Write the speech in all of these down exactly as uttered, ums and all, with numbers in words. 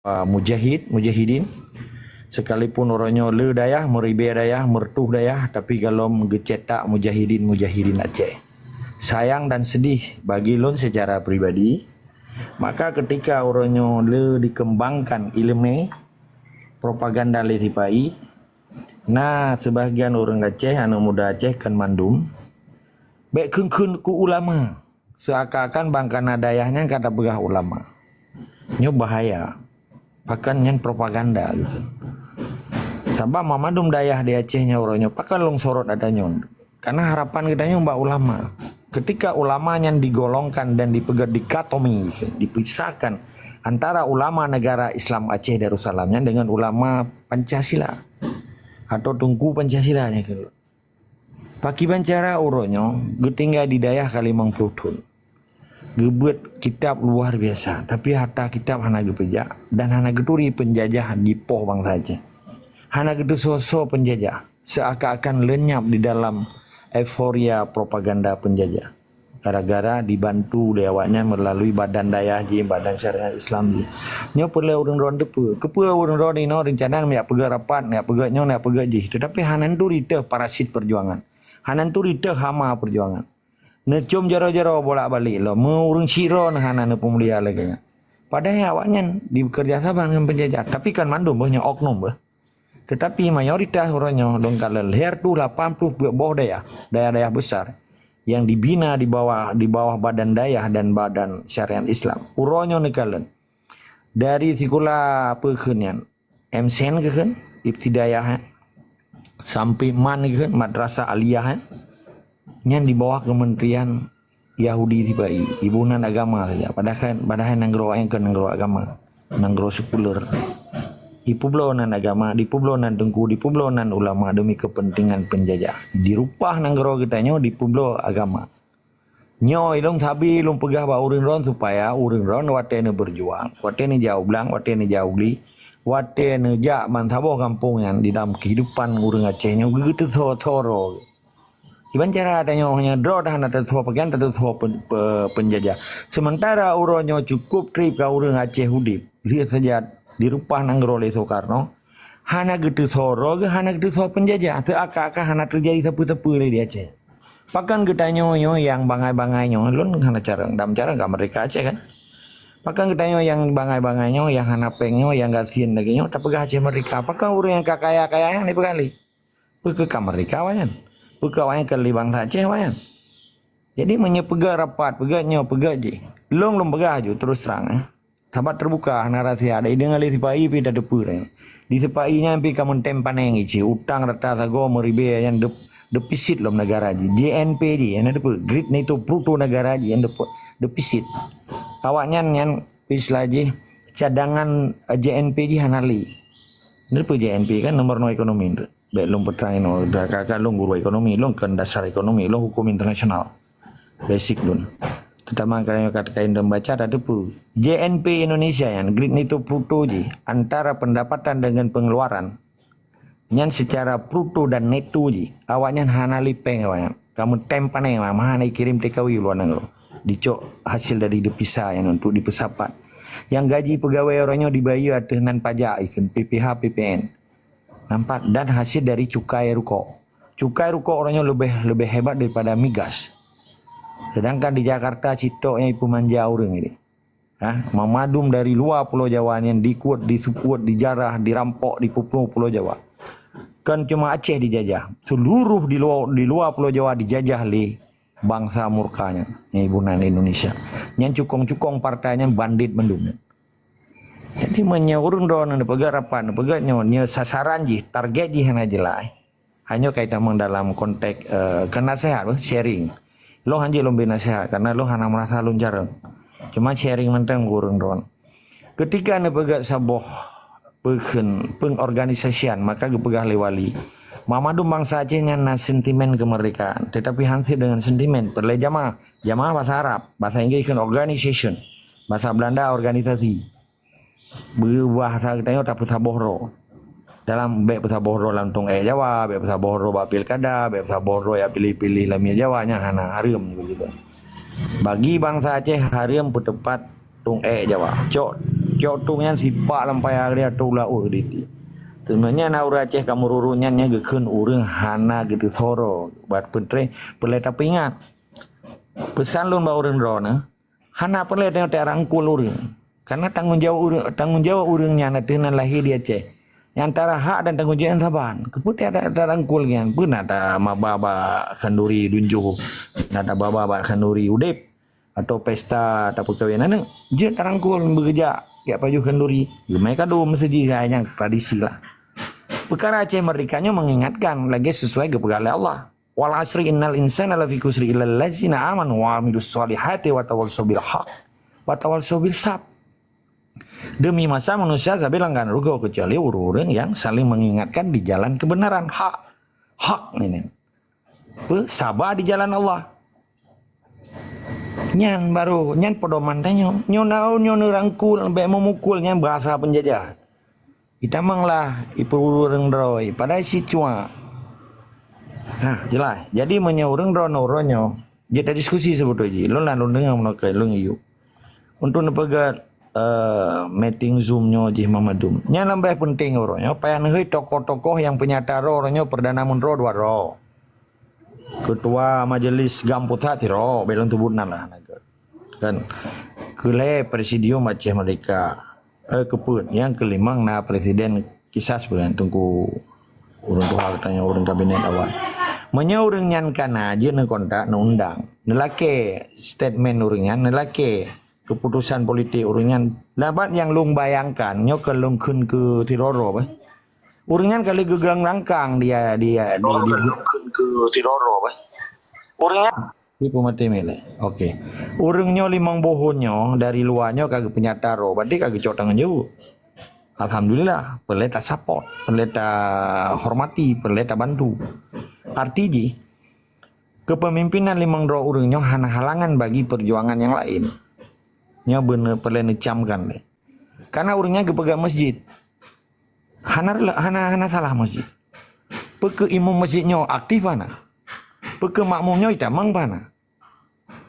ah, mujahid, mujahidin. Sekalipun uroe nyoe le dayah, meuribée dayah, meureutoh dayah, tapi golom geucetak mujahidin, mujahidin Aceh. Sayang dan sedih bagi lôn secara pribadi, maka ketika uroe nyoe le dikembangkan ileumé propaganda lé sipa-i, na sebahagian ureuëng Aceh, aneuk muda Aceh kon mandum, bék kheun-kheun keu ulama. Seuakan-akan bangkana dayah nyan ka tapeugah ulama. Nyoe bahaya. Pakon nyan propaganda gitu. Sabab mamandum dayah di Aceh nyoe uroe nyoe pakon lôn sorot ata nyoe. Karena harapan geutanyoe bak ulama. Ketika ulama nyan digolongkan dan dipeugah dikotomi, dipisahkan antara ulama negara Islam Aceh Darussalam nyan dengan ulama Pancasila atau Teungku Pancasila nyan. Pakiban cara uroe nyoe geutinggai di dayah ka limong ploh thon. Geubeuet kitab luar biasa, tapi harta kitab hana geupeujak dan hana geuturi penjajah di poh bansa Aceh. Hana geuteusoe-soe penjajah, seuakan-akan lenyap di dalam euforia propaganda penjajah. Gara-gara dibantu lé awaknyan melalui badan dayah jih, badan syariat Islam jih. Nyoe peureulée ureuëng droen teupeue. Keupeue ureuëng droen inoe reuncana neujak peugah rapat, neujak peugah nyoe, neujak peugah jih. Tetapi hana neuturi teuh parasit perjuangan. Hana neuturi teuh hama perjuangan. Neucom jaroe-jaroe bolak-balik lom. Meu ureuëng sidroe hana neupeumulia lagée nyan. Padahai awaknyan dikeurjasama ngon penjajah. Tapi kon mandum beuh nyoe oknum beuh. Tetapi mayoritas uroe nyoe lôn kalon lhèe reutôh lapan ploh peuet boh dayah, dayah-dayah besar yang dibina di bawah, di bawah badan dayah dan badan syariat Islam. Uroe nyoe neukalon. Dari sikula apa kheun nyan? M Sen kheun, ibtidaiyah, eh. Sampai man kheun, madrasah aliyah, eh. Nyan di bawah kementerian Yahudi sipa-i, ibu nan agama saja. Padahai, padahai nanggroe awaknyan kon nanggroe agama, nanggroe sekuler. Dipeubloe nan agama, dipeubloe nan teungku, dipeubloe nan ulama demi kepentingan penjajah. Dirupah nanggroe geutanyoe dipeubloe agama. Nyoe ilong sabe lôn peugah bak ureuëng droen supaya ureuëng droen watée neubeujuang, watée neujak u blang, watée neujak u gli, watée neujak bansaboh gampông nyan di dalam kehidupan ureuëng Aceh nyoe geuteusoe-soe. Kiban cara tanyoe hana droe dah hana teusoe pakaian, teusoe pen-, pe-, penjajah. Sementara uroe nyoe cukup treb ka ureuëng Aceh udeb. Lheueh saja dirupah nanggroe lé Soekarno, hana geuteusoe droe geuh, hana geuteusoe penjajah. Seuakan-akan hana teujadi sapeue-sapeue lé di Aceh. Pakon geutanyoe nyoe nyang bangai-bangai nyoe, lôn hana carông, dam carông ka merdeka Aceh kan. Pakon geutanyoe nyang bangai-bangai nyoe, nyang hana péng nyoe, nyang gasien lagée nyoe, tapeugah Aceh merdeka. Pakon ureuëng nyang ka kaya-kaya nyan dipeugah lé? Peu kheueh ka merdeka awaknyan? Peu kheueh awaknyan kon lé bansa Aceh awaknyan? Jadi meunyoe peugah rapat, peugah nyoe, peugah jih. Lôn, lôn peugah aju terus terang, eh. Sabat terbuka, hana rahsia. Ada ideungoe lé sipa-i pih tateupeue, eh. Di sipa-i nyan pih ka meutem paneng ici. Utang rata sagoe meuribée nyan dep-, depisit lom negara jih. J N P jih, hana teupeue. Great Nato Bruto negara jih nyan dep-, depisit. Awaknyan nyan istilah jih cadangan, eh, J N P jih hana lé. Hana teupeue J N P kan nomor no ekonomi tu. Bék lôn peutrang inoe, ka, ka lôn guru ekonomi, lôn kon dasar ekonomi, lôn hukum internasional. Basic lôn. Teutama ka, ka, ka indon baca, tateupeue. J N P Indonesia nyan, Great Nato Bruto jih, antara pendapatan dengan pengeluaran, nyan secara bruto dan neto jih, awaknyan hana lé péng awaknyan. Ka meutem paneng, mah hana kirém T K W luwa nanggroe. Dicok hasil dari devisa nyan untuk dipeusapat. Nyang gaji peugawée uroe nyoe dibayeue ateueh nan pajak ikheun P P H, P P N. Nampak, dan hasil dari cukai rukok. Cukai rukok uroe nyoe leubeh, leubeh hebat daripada migas. Sedangkan di Jakarta sitok nyang ipeumanja ureuëng ini. Ha, mamandum dari luwa Pulo Jawa nyan dikuet, disupuet, dijarah, dirampok, dipeuplueng Pulo Jawa. Kon cuma Aceh dijajah. Seluruh di luwa, di luwa Pulo Jawa dijajah lé bansa murka nyan, nyang ibu nan Indonesia. Nyan cukong-cukong partai nyan bandit bandum nyan. Jadi meunyoe ureuëng droeneuh neupeugah rapat, neupeugah nyoe, nyoe sasaran jih, target jih hana jeulaih. Hanyoe ka itamong dalam konteks, eh, keu naseuhat, beuh, sharing. Lôn hanjeuet lôn bri naseuhat, karena lôn hana meurasa lôn carông. Cuma sharing mantong keu ureuëng droen. Ketika neupeugah saboh peukheun, pengorganisasian, maka geupeugah lé wali, mamandum bansa Aceh nyan na sentimen kemerdekaan, tetapi hansip dengan sentimen. Peureulée jamaah, jamaah bahasa Arab, bahasa Inggris kan organization, bahasa Belanda organisasi. Beubahasa geutanyoe tapeusaboh droe. Dalam bék peusaboh droe lam tueng ék Jawa, bék peusaboh droe bak pilkada, bék peusaboh droe jak piléh-piléh lam Jawa, nyan hana, hareuem begitu. Bagi bansa Aceh hareuem peuteupat tueng ék Jawa. Cok Cok tu nyan sipak lam paya dia tu ulah uh di ti. Sebenarnya na ureuëng Aceh kamoe ruru nyan nya geukheun ureuëng hana geuteusoe. Buat peutreh peureulée tapeuingat. Pesan lôn bak ureuëng droeneuh, hana peureulée tanyoe tarangkul ureuëng. Karena tanggung jawab ureuëng, tanggung jawab ureuëng nyan ateueh nan lahé di Aceh. Nyang antara hak dan tanggung jawab nyang saban. Keupeue ta-, ta-, tarangkul nyan? Peue na tamaba bak khanduri dunjoh, na tamaba bak khanduri udeb, atau pesta tapeukawén aneuëk? Jeuet tarangkul beugeujak jak pajoh khanduri. Geumai kado meuseujih, hai nyang tradisi lah. Peukara Aceh Merdeka nyoe mengingatkan lagée sesuai geupeugah lé Allah. Wal asri innal insana lafi khusri illa allazina amanu wa amilus solihati wa tawasau bil haq wa tawasau bil sab. Demi masa manusia sabe langgan rugoe kecuali ureuëng-ureuëng yang saling mengingatkan di jalan kebenaran, hak. Hak ini. Pe, saba di jalan Allah. Nyan baru, nyan pedoman tanyoe. Nyoe na, nyoe neurangkul, bék meumukul, nyan bahasa penjajah. Itamong lah, ipeurureueng droe, padahai si cuak. Nah, jelas. Jadi, meunyoe ureuëng droeneuh uroe nyoe, jeuet tadiskusi seubeutôi jih. Lôn lah lôn deungoe meunoe keu lôn yue. Untuk neupeugah, eh, meeting Zoom nyoe jih meumandum. Nyan lam beh peunteng uroe nyoe, payah neuhôi tokoh-tokoh nyang peunyata droe uroe nyoe, Perdana Menteri dua droe. Ketua Majelis GAM Pusat sidroe, bék lôn sebut nan lah. Kan? Keulhèe Presidium Aceh Merdeka. Eh, keupeuet. Nyang keulimong na Presiden Kisas peuran Teungku ureuëng tuha geutanyoe ureuëng kabinet awai. Meunyoe ureuëng nyan ka na, jeuet neukontak, neuundang. Neulakée statement ureuëng nyan, neulakée keuputusan politik ureuëng nyan. Labat nyang lôn bayangkan, nyoe keu lôn kheun keu sidroe-droe, bah. Ureuëng nyan ka lheueh geuglang rangkang dia, dia, di, di, keu sidroe-droe, bah. Ureuëng nyan Ibu mati milik. Okey. Ureuëng nyoe limong boh thon nyoe dari luwa nyoe ka geupeunyata droe, berarti ka geucok tanggong jaweueb. Alhamdulillah, peureulée tasapot, peureulée tahormati, peureulée tabantu. Arti jih, kepemimpinan limong droe ureuëng nyoe hana halangan bagi perjuangan nyang laén. Nyoe beuna peureulée neucamkan lé. Karena ureuëng nyan geupeugah masjid. Hana rela-, hana, hana salah masjid. Peu kheueh imum masjid nyoe aktif hana? Peu kheueh makmum nyoe itamong hana?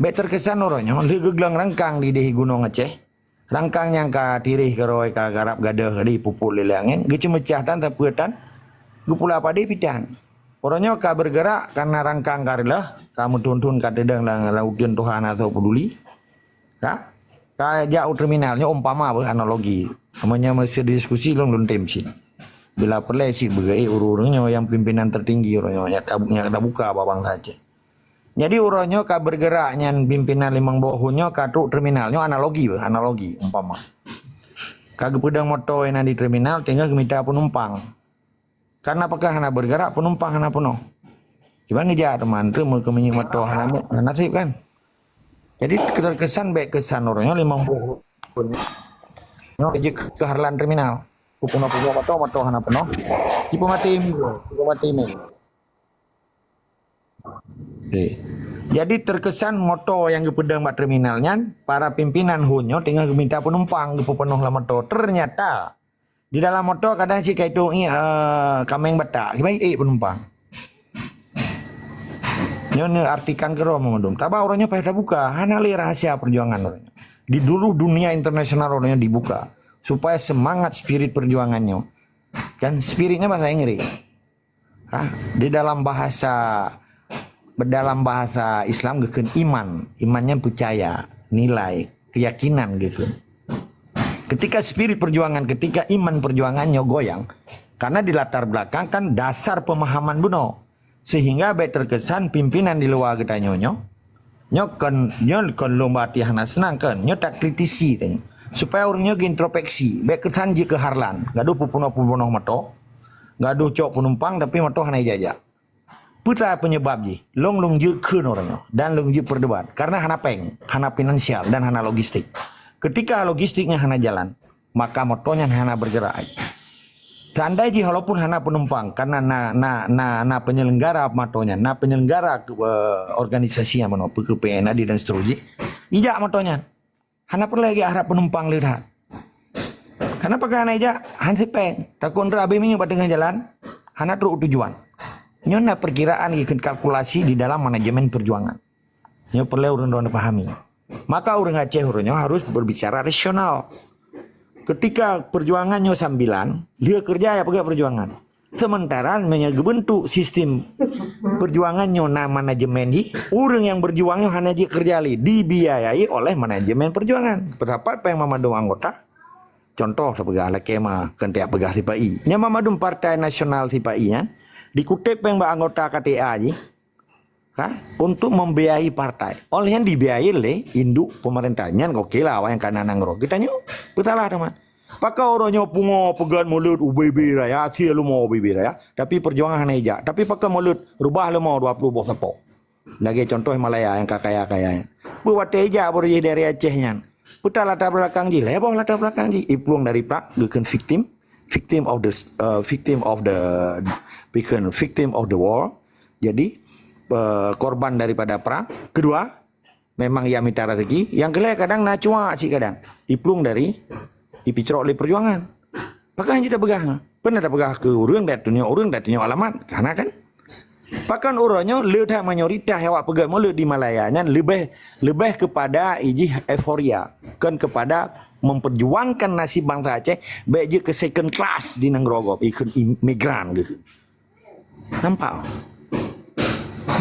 Bék terkesan uroe nyoe lheueh geuglang rangkang di déh Gunong Aceh. Rangkang nyang ka tireh keudroe ka garab gadôh tadi pupuk lé angén, geuceumeucah tan sapeue tan, geupula padé pitan. Uroe nyoe ka bergerak karena rangkang ka reuloh, ka meuthon-thon ka teudong lam, lam uteuen tuha hana soe peduli. Ka? Ka jak u terminal, nyoe umpama beuh analogi. Meunyoe meuseu diskusi lôn, lôn tem cit. Bila peureulée cit beugeue ureuëng nyoe nyang pimpinan tertinggi uroe nyoe nyang ta-, nyang tabuka bak bansa Aceh. Jadi uroe nyoe ka bergerak nyan pimpinan limong boh thon nyoe ka trok terminal. Nyoe analogi beuh, analogi umpama. Ka geupeudong moto nyang na di terminal teungoh geumita peunumpang. Karena pakon hana bergerak, peunumpang hana peunoh. Kiban geujak teuma, teuma keu minyeuk moto hana, hana sép kan. Jadi terkesan bék kesan uroe nyoe limong boh thon nyoe jeuet keu hareulan terminal. Peunoh-peunoh moto, moto hana peunoh. Cipeumaté mi, cipeumaté mi. Okey. Jadi terkesan moto nyang geupeudong bak terminal nyan, para pimpinan thon nyoe teungoh geuminta peunumpang geupeunoh lam moto. Ternyata di dalam moto kadang cit ka itong, eh, kaméng batak, kiban ék peunumpang. Nyoe neuartikan keudroe mandum. Taba uroe nyoe payah tabuka, hana lé rahasia perjuangan uroe nyoe. Di seluruh dunia internasional uroe nyoe dibuka supaya semangat spirit perjuangan nyoe. Kan spiritnya bahasa Inggris. Ha, di dalam bahasa, dalam bahasa Islam geukheun iman. Iman nyan peucaya, nilai, keyakinan geukheun. Ketika spirit perjuangan, ketika iman perjuangan nyoe goyang, karena di latar belakang kan dasar pemahaman bunoe. Sehingga bék terkesan pimpinan di luwa geutanyoe nyoe, nyoe kon, nyoe kon lôn bak até hana seunang kon, nyoe takritisi tanyoe. Supaya ureuëng nyoe geuintrospeksi, bék kesan jeuet keu hareulan, gadoh peupunoh-peupunoh moto, gadoh cok peunumpang tapi moto hana ijak-jak. Peue penyebab jih? Lôn, lôn jeuet kheun uroe nyoe dan lôn jeuet peudebat karena hana péng, hana finansial dan hana logistik. Ketika logistiknya hana jalan, maka moto nyan hana bergerak. Seandai jih walaupun hana penumpang, karena na, na, na, na penyelenggara moto nyan, na penyelenggara, eh, organisasi nyang meunoe, P K P N A D dan seterusnya, ijak moto nyan. Hana peureulée lagée harab penumpang le that. Karena pakon hana ijak, hana sép péng. Takot nteuk abéh minyeuk bak teungoh jalan, hana trok tujuan. Nyoe na perkiraan geukheun kalkulasi di dalam manajemen perjuangan. Nyoe peureulée ureuëng droeneuh pahami. Maka ureuëng Aceh uroe nyoe harus berbicara rasional. Ketika perjuangan nyoe sambilan, dia kerja ya peugah perjuangan. Sementara meunyoe geubentuk sistem perjuangan nyoe na manajemen jih, ureuëng nyang berjuang nyoe hana jeuet kerja lé, dibiayai oleh manajemen perjuangan. Peusapat péng mandum anggota, contoh sapeugah lakée ma keuneuk peugah sipa-i. Nyang mandum partai nasional sipa-i nyan dikutip péng bak anggota K T A jih, ha, untuk membiayai partai. Oleh yang dibiayai lé induk pemerintah. Nyan oke lah, awak nyang kana nanggroe. Kita nyoe peusalah teuma. Pakon uroe nyoe pungo peugét mulod U B B raya, asie leumo U B B raya, tapi perjuangan hana ijak. Tapi pakon mulod rubah leumo dua puluh boh sapo. Lagée contoh Malaya nyang ka kaya-kaya nyan. Beuwatée ijak baroe jih dari Aceh nyan. Peue latar belakang jih, lhée boh latar belakang jih. Iplueng dari plak, geukheun victim, victim of the, uh, victim of the, victim, victim of the war. Jadi, uh, korban daripada perang. Kedua, memang ia mita rezeki. Yang keulhée kadang na cuak cit kadang. Iplueng dari, ipicrok lé perjuangan. Pakon jih tapeugah? Peue tapeugah keu ureuëng dan tunyoe ureuëng dan tunyoe alamat? Hana kan? Pakon uroe nyoe le that mayoritas awak peugét mulod di Malaya nyan lebih, lebih kepada ijih euforia, kon kepada memperjuangkan nasib bangsa Aceh, bék jeuet keu second class di nanggroe gob, ikheun imigran geuh. Nampak?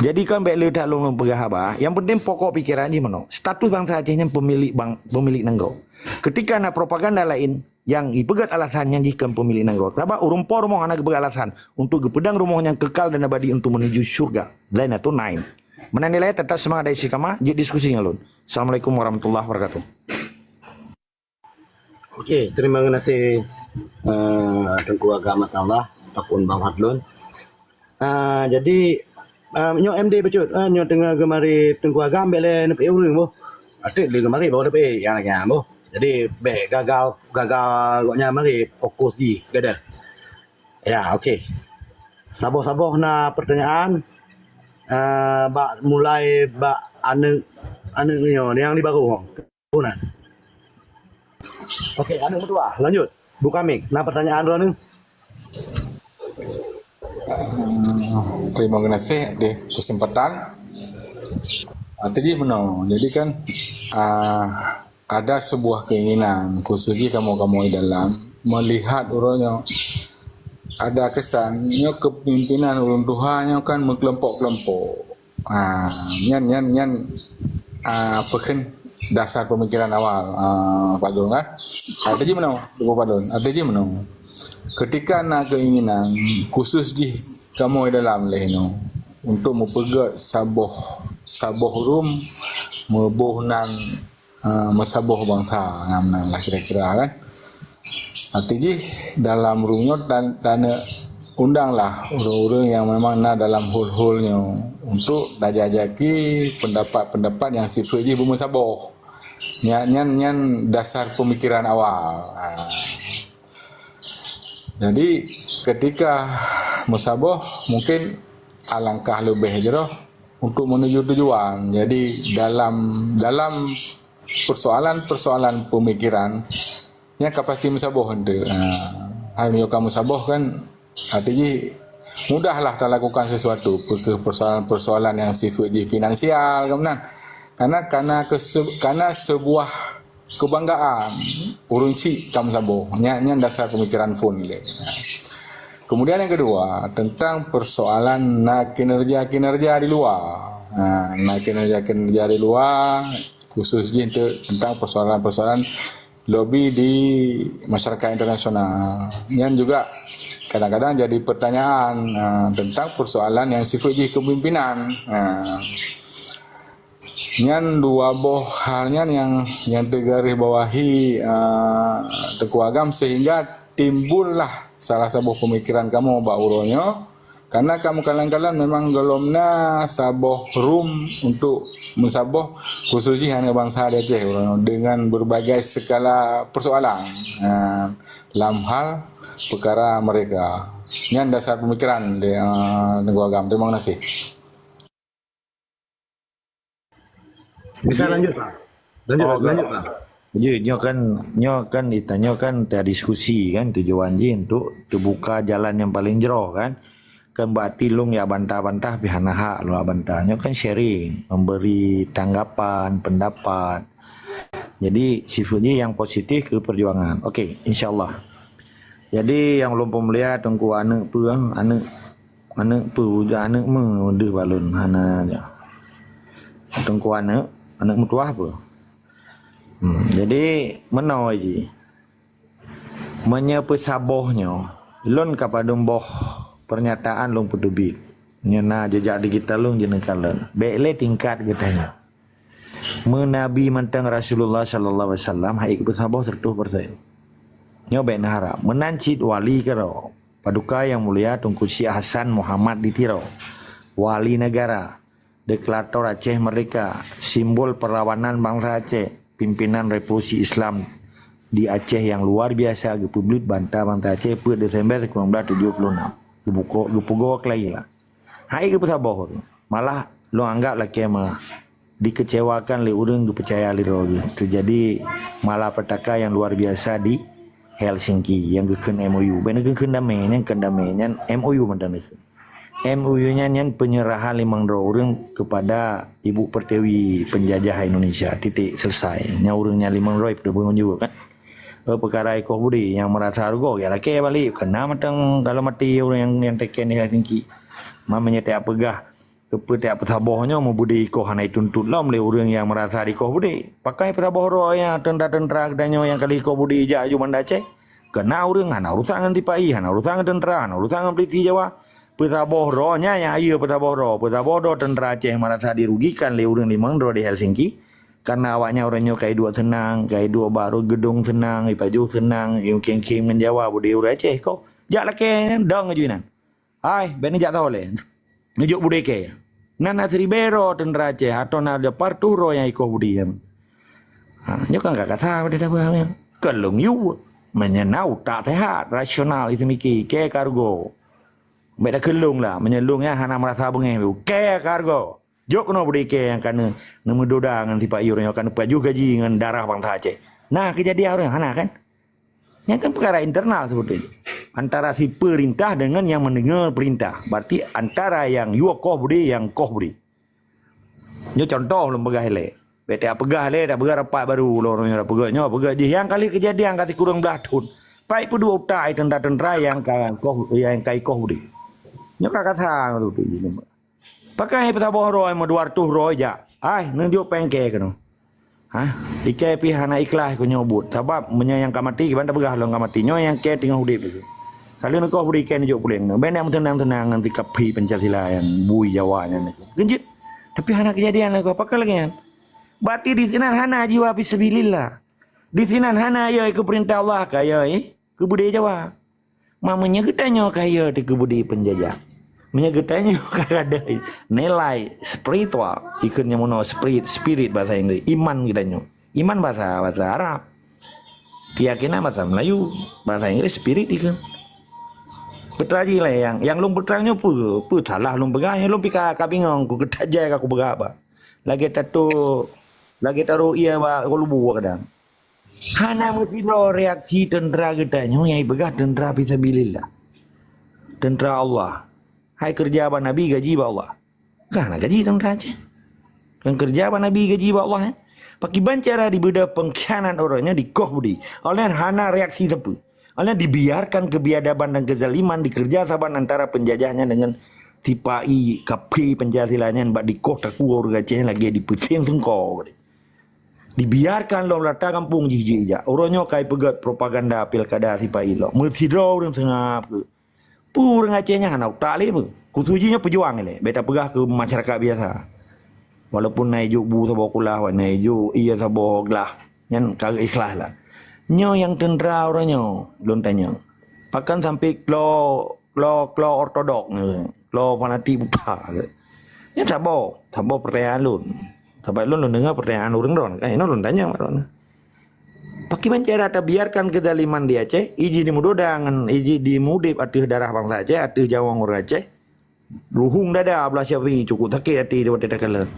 Jadi kan bék le that lôn peugah haba. Yang penting pokok pikiran jih meunoe. Status bangsa Aceh nyan pemilik bang, pemilik nanggroe. Ketika na propaganda lain yang ipeugét alasan nyan jih kon pemilik nanggroe. Sabab ureuëng po rumoh hana geupeugét alasan untuk geupeudong rumoh nyang kekal dan abadi untuk menuju syurga. Zainatun Naim. Meunan nilai tetap semangat dan istiqamah, jeuet diskusi ngon lôn. Assalamualaikum warahmatullahi wabarakatuh. Okey, terima kasih uh, Teungku Agam Allah ataupun Bang Fadlun. Uh, jadi uh, nyoe M D bacut, uh, nyoe teungoh geumari Teungku Agam bék lé neupeuék ureuëng boh. Até lé geumari baru neupeuék nyang lagée nyan boh. Jadi bék gagal gagal gobnyan mari fokus jih gadoh. Ya, okey. Saboh-saboh na pertanyaan uh, bak mulai bak aneuk aneuk nyoe nyang di baroe. Bukan. Okey, aneuk meutuah. Lanjut. Buka mic. Na pertanyaan droeneuh? Terima kasih di kesempatan. Arti jih meunoe. Jadi kan uh, ada sebuah keinginan khusus jih kamoe-kamoe di dalam melihat uroe nyoe ada kesan nyoe kepemimpinan ureuëng tuha nyoe kan meukelompok-kelompok. Ha, nyan nyan nyan uh, peukheun dasar pemikiran awal uh, Pak Dun kan. Ada je meunoe, Pak Dun. Ada je meunoe. Ketika na keinginan khusus jih kamoe dalam leh nyoe untuk meupeugét saboh saboh rum meuboh nan uh, meusaboh bangsa nyan lah kira-kira kan. Arti jih dalam runyot dan dan undanglah ureuëng-ureuëng yang memang na dalam hol-hol nyoe untuk tajajaki pendapat-pendapat yang sifat jih beumeusaboh. Nyan nyan nyan dasar pemikiran awal. Ha. Jadi ketika meusaboh mungkin alangkah lebih jroh untuk menuju tujuan. Jadi dalam dalam persoalan-persoalan pemikiran yang kapasi meusaboh ente. Ha, hai meunyoe ka meusaboh kan arti jih mudahlah talakukan sesuatu persoalan-persoalan yang sifat jih finansial kan. Karena karena kese, karena sebuah kebanggaan ureuëng chik ka meusaboh. Nyan nyan dasar pemikiran phon lé. Kemudian yang kedua, tentang persoalan na kinerja-kinerja di luar. Ha, na kinerja-kinerja di luar, khusus jih untuk tentang persoalan-persoalan lobby di masyarakat internasional. Nyan juga kadang-kadang jadi pertanyaan uh, tentang persoalan yang sifat jih kepimpinan. Uh, nyan dua boh hal nyan yang yang tergaris bawahi uh, Teungku Agam sehingga timbullah salah saboh pemikiran kamoe bak uroe nyoe karena kamoe kalan-kalan memang golom na saboh rum untuk meusaboh khusus jih aneuk bansa di Aceh dengan berbagai skala persoalan uh, lam hal perkara mereka. Nyan dasar pemikiran di uh, Teungku Agam. Terima kasih. Bisa lanjut, Pak. Lanjut, oh, lanjut, Pak. Jadi nyoe kan nyoe kan ditanyoe kan tadiskusi kan tujuan jih untuk terbuka jalan yang paling jroh kan. Kan berarti lung ya bantah-bantah pih hana hak lung bantah. Nyoe kan sharing, memberi tanggapan, pendapat. Jadi sifeuet jih nyang positif keu peujuangan. Oke, insya Allah. Jadi nyang lôn peumulia Teungku, aneuk peue, aneuk, aneuk peue, aneuk meu deuh balon hana. Teungku, aneuk, aneuk meutuah peue? Hmm, jadi meunoe jih. Meunyoe peusaboh nyoe, lôn ka padum boh pernyataan lôn peuteubiet. Nyoe na jejak digital lôn jeuet neukalon. Bék lé tingkat geutanyoe. Meunabi mantong Rasulullah sallallahu alaihi wasallam hai geupeusaboh seratus persen. Nyoe bék neuharab. Meunan cit wali keudroe, Paduka Yang Mulia Teungku Syekh Hasan Muhammad di Tiro, wali negara, deklarator Aceh Merdeka, simbol perlawanan bangsa Aceh, pimpinan revolusi Islam di Aceh yang luar biasa geupeubleuet banta bangsa Aceh peuet Desember sikureueng blaih tujoh puluh enam. Geupuko-, geupeugoe keulayi lah. Hai geupeusaboh tu. Malah lôn anggap lakée meuah dikecewakan lé ureuëng geupeucaya lé droe geuh. Teujadi malapetaka yang luar biasa di Helsinki yang geukheun M O U. Bék neukheun damé, nyan kheun damé, nyan M O U mantong neukheun. M O U nyan, nyan penyerahan limong droe ureuëng kepada Ibu Pertiwi penjajah Indonesia. Titik, selesai. Nyan ureuëng nyan limong droe itu pun juga kan. Eh, peukara ikoh budi nyang meurasa rugoe, ya lakée balik. Kena mantong kalau mati ureuëng nyang, nyang teken di Helsinki. Mamanya tak peugah, keupeue tak peusaboh nyoe meubudi ikoh hana ituntot lom lé ureuëng nyang meurasa dikoh budi. Pakai peusaboh droe nyang teuntara-teuntara geutanyoe nyang ka lheueh ikoh budi jak aju Banda Aceh. Kena ureuëng hana urusan ngon sipa-i, hana urusan ngon teuntara, hana urusan ngon polisi Jawa. Peusaboh droe nyan nyang ayeue peusaboh droe. Peusaboh droe teuntara Aceh meurasa dirugikan lé ureuëng limong droe di Helsinki. Karena awaknyan uroe nyoe ka iduek seunang, ka iduek bak rot geudong seunang, ipajoh seunang, iukiem-kiem ngon Jawa budi ureuëng Aceh ikoh. Jak lakée nyan, dong aju inan. Hai, bék neujak sahoe lé. Neujok budi kée. Nan na siribée droe teuntara Aceh, atau na dua ratus droe nyang ikoh budi nyan. Ha, nyoe kan ka kasa pada dah bah nyan. Keulong yue. Meunyoe na utak sehat, rasional, iseumiké, kée ka rugoe. Bék takheun lôn lah, meunyoe lôn nyan hana meurasa beungéh, kée ka rugoe. Jok keunoe budi kée nyang ka neu-, neumeudoda ngon sipa-i ureuëng nyoe, ka neupajoh gaji ngon darah bangsa Aceh. Na keujadian ureuëng hana kan? Nyan kan peukara internal seubeutoe jih. Antara si peurintah deungon nyang meudeungoe peurintah. Berarti antara nyang yue koh budi, nyang koh budi. Nyoe contoh lôn peugah ilée. Bék tapeugah lé, tapeugah rapat baru lôn nyoe tapeugah nyoe, peugah jih nyang kali keujadian ka sikureueng blaih thon. Pai peuduek utai teuntara-teuntara nyang ka koh, nyang ka ikoh budi. Nyoe ka kasa tu. Pakai peusaboh droe, meudua reutôh droe jak. Hai, neujok péng kée keunoe. Hah? Ikée pih hana ikhlaih keu nyoe buet. Sabab meunyoe nyang ka maté, kiban tapeugah lôn ka maté. Nyoe nyang kée teungoh udeb lagée. Ka lheueh neukoh budi kée neujok puléng. Bék neuk meuteunang-teunang ngon si kaphé Pancasila nyang bui Jawa nyan. Geujeuet. Tapi hana keujadian lagée, pakon lagée nyan? Berarti di sinan hana jiwa fisabilillah. Di sinan hana yoi keu peurintah Allah, ka yoi keu budaya Jawa. Ma meunyoe geutanyoe ka yoi teuh keu budaya penjajah. Meunyoe geutanyoe ka ada nilai spiritual, ikheun nyang meunoe spirit, spirit bahasa Inggris, iman geutanyoe. Iman bahasa, bahasa Arab. Keyakinan bahasa Melayu, bahasa Inggris spirit ikheun. Peutra jih lé nyang, nyang lôn peutrang nyoe peue, peue salah lôn peugah, nyang lôn pih ka, ka bingong, ku geutajai ka kupeugah apa. Lagée tato, lagée taroh ie bak lubu kadang. Hana meusidroe reaksi teuntara geutanyoe nyang ipeugah teuntara fisabilillah. Teuntara Allah. Hai keureuja bak Nabi gaji bak Allah. Ka hana gaji teuntara Aceh. Nyang keureuja bak Nabi gaji bak Allah, eh? Pakiban cara dibeudôh peungkhianat uroe nyoe dikoh budi. Oleh hana reaksi sapeue. Oleh dibiarkan kebiadaban dan kezaliman dikeureuja saban antara penjajah nyan deungon sipa-i kaphé Pancasila nyan bak dikoh takue ureuëng Aceh lagée dipeusieng seungko. Dibiarkan lom rata gampông jih jijak. Uroe nyoe kai peugét propaganda pilkada sipa-i lom. Meusidroe ureuëng seungab keu. Peue ureuëng Aceh nyan hana utak lé peue. Khusos jih nyoe peujuang ilée. Bék tapeugah keu masyarakat biasa. Walaupun na ijok bu saboh kulah, na ijok ie saboh glah. Nyan ka ikhlaih lah. Nyoe nyang teuntara uroe nyoe, lôn tanyong. Pakon sampoe klo, klo, klo ortodok nyoe, klo fanatik buta nyoe. Nyan saboh, saboh pertanyaan lôn. Sabab lôn, lôn deungoe pertanyaan ureuëng droen, kan? Inoe lôn tanyong bak droen. Pakiban cara tabiarkan keuzaliman di Aceh, iji dimeudoda ngon iji dimeudeb ateueh darah bansa Aceh, ateueh nyawöng ureuëng Aceh. Luhung dada Abdullah Syafi'i, cukup sakét até di watée takalon.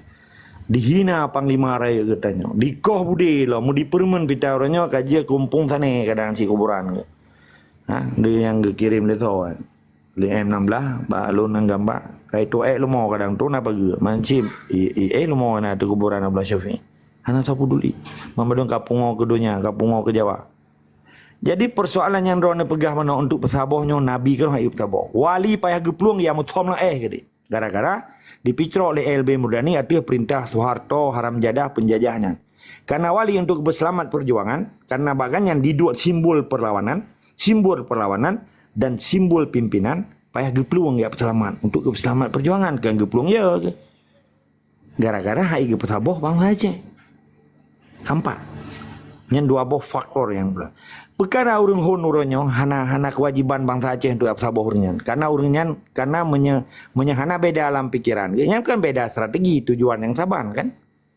Dihina panglima rayeuk geutanyoe. Dikoh budi lom, meudipeurumeuen pita uroe nyoe ka jeuet keu umpung sané kadang cit kuburan geuh. Ha, di nyang geukirém lé soe, lé M enam belas, bak lôn nyang gamba. Kai tuek leumo kadang tu na pageue. Mancim, i, i, eh, leumo na ateueh kuburan Abdullah Syafi'i. Hana tapeduli. Meumandum ka pungo keu donya, ka pungo keu Jawa. Jadi, persoalan nyang droeneuh peugah meunoe untuk peusaboh nyoe, Nabi keudroe hana peusaboh. Wali payah geuplueng ya meuthom lam éh keudeh. Gara-gara dipicrok lé L B Murdani ateueh perintah Soeharto haram jadah penjajah nyan. Karena wali untuk peuseulamat perjuangan, karena bagan nyan diduek simbol perlawanan, simbol perlawanan dan simbol pimpinan, payah geuplueng ya peuseulamat untuk peuseulamat perjuangan, kan geuplueng ya ke. Gara-gara hai geupeusaboh bansa Aceh. Keempat. Nyan dua boh faktor nyang bela. Peukara ureuëng hon uroe nyoe hana, hana kewajiban bansa Aceh untuk peusaboh ureuëng nyan. Karena ureuëng nyan, karena menye, menye hana beda dalam pikiran. Nyan kan beda strategi, tujuan nyang saban kan.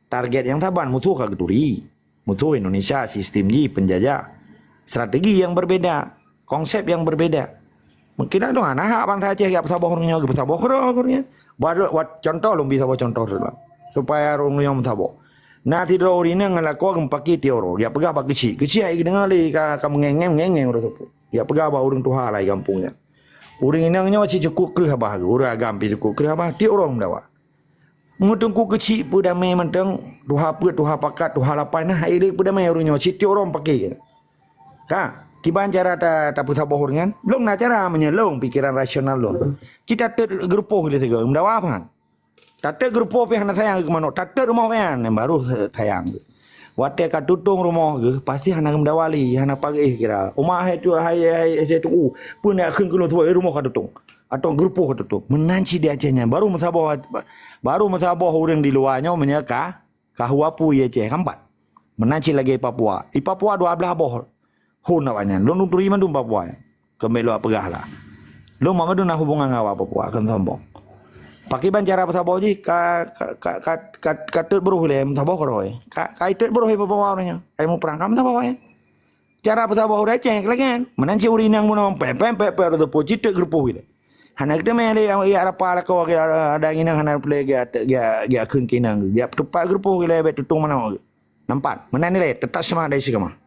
Target nyang saban, musuh ka geuturi. Musuh Indonesia, sistem jih penjajah. Strategi yang berbeda, konsep yang berbeda. Mungkin ada hana hak bansa Aceh geupeusaboh ureuëng nyoe, geupeusaboh keudroe ureuëng nyan. Baru wat contoh lôn bi saboh contoh dulu. Supaya ureuëng nyoe meusaboh. Na sidroe ureuëng inong ngon lakoe geupaki tiok uroe. Geujak peugah bak keuchik. Keuchik ai geudeungoe lé ka, ka meungéng-ngéng, meungéng-ngéng uroe seupôt. Geujak peugah bak ureuëng tuha laén gampông nyan. Ureuëng inong nyoe cit cukup kreueh haba geuh. Ureuëng agam pih cukup kreueh haba. Tiok uroe meudawa. Meuteungku keuchik peudamé mantong, tuha peuet, tuha pakat, tuha lapan, nah, hai lé peudamé ureuëng nyoe, sitiok uroe paki. Ka, kiban cara ta, tapeusaboh ureuëng nyan? Lôn na cara meunyoe lôn, pikiran rasional lôn. Ci tateut geurupoh lé sigoe, meudawa apa? Tateut geurupoh pih hana sayang keu manok, tateut rumoh kaya nyan baru sayang. Watée ka tutong rumoh geuh, pasti hana meudawa lé, hana paréh kira. Uma hai tu, hai, hai, hai tu, peue nak kheun keu lôn tuwoe, rumoh ka tutong. Atau geurupoh ka tutong. Meunan cit di Aceh nyan, baru meusaboh, baru meusaboh ureuëng di luwa nyoe meunyoe ka, ka huwa pui Aceh, ka empat. Meunan cit lagée Papua. Di Papua dua blaih boh hon awaknyan. Lôn turi mandum Papua nyan. Keumbé lôn peugah lah. Lôn mak mandum na hubungan ngon awak Papua, kon sombong. Pakiban cara peusaboh jih, ka, ka, ka, ka, ka, ka teut beuroh ilée, meusaboh keudroe. Ka, ka teut beuroh i Papua ureuëng nyan. Ka muprang, ka meusaboh nyan. Cara peusaboh ureuëng Aceh lagée nyan. Meunan cit ureuëng inong bunoe, pem, pem, pem, pem, rot teupeu, ci teuk geurupoh ilée. Hana geuteume lé, ya, ya, rapa lakoe, ya, ada inong hana peureulée, ya, ya, ya, kheun keu inong. Ya, teupat geurupoh ilée, bék tutong manok. Nampak? Meunan ilée, teutap seumangat dari si keumah.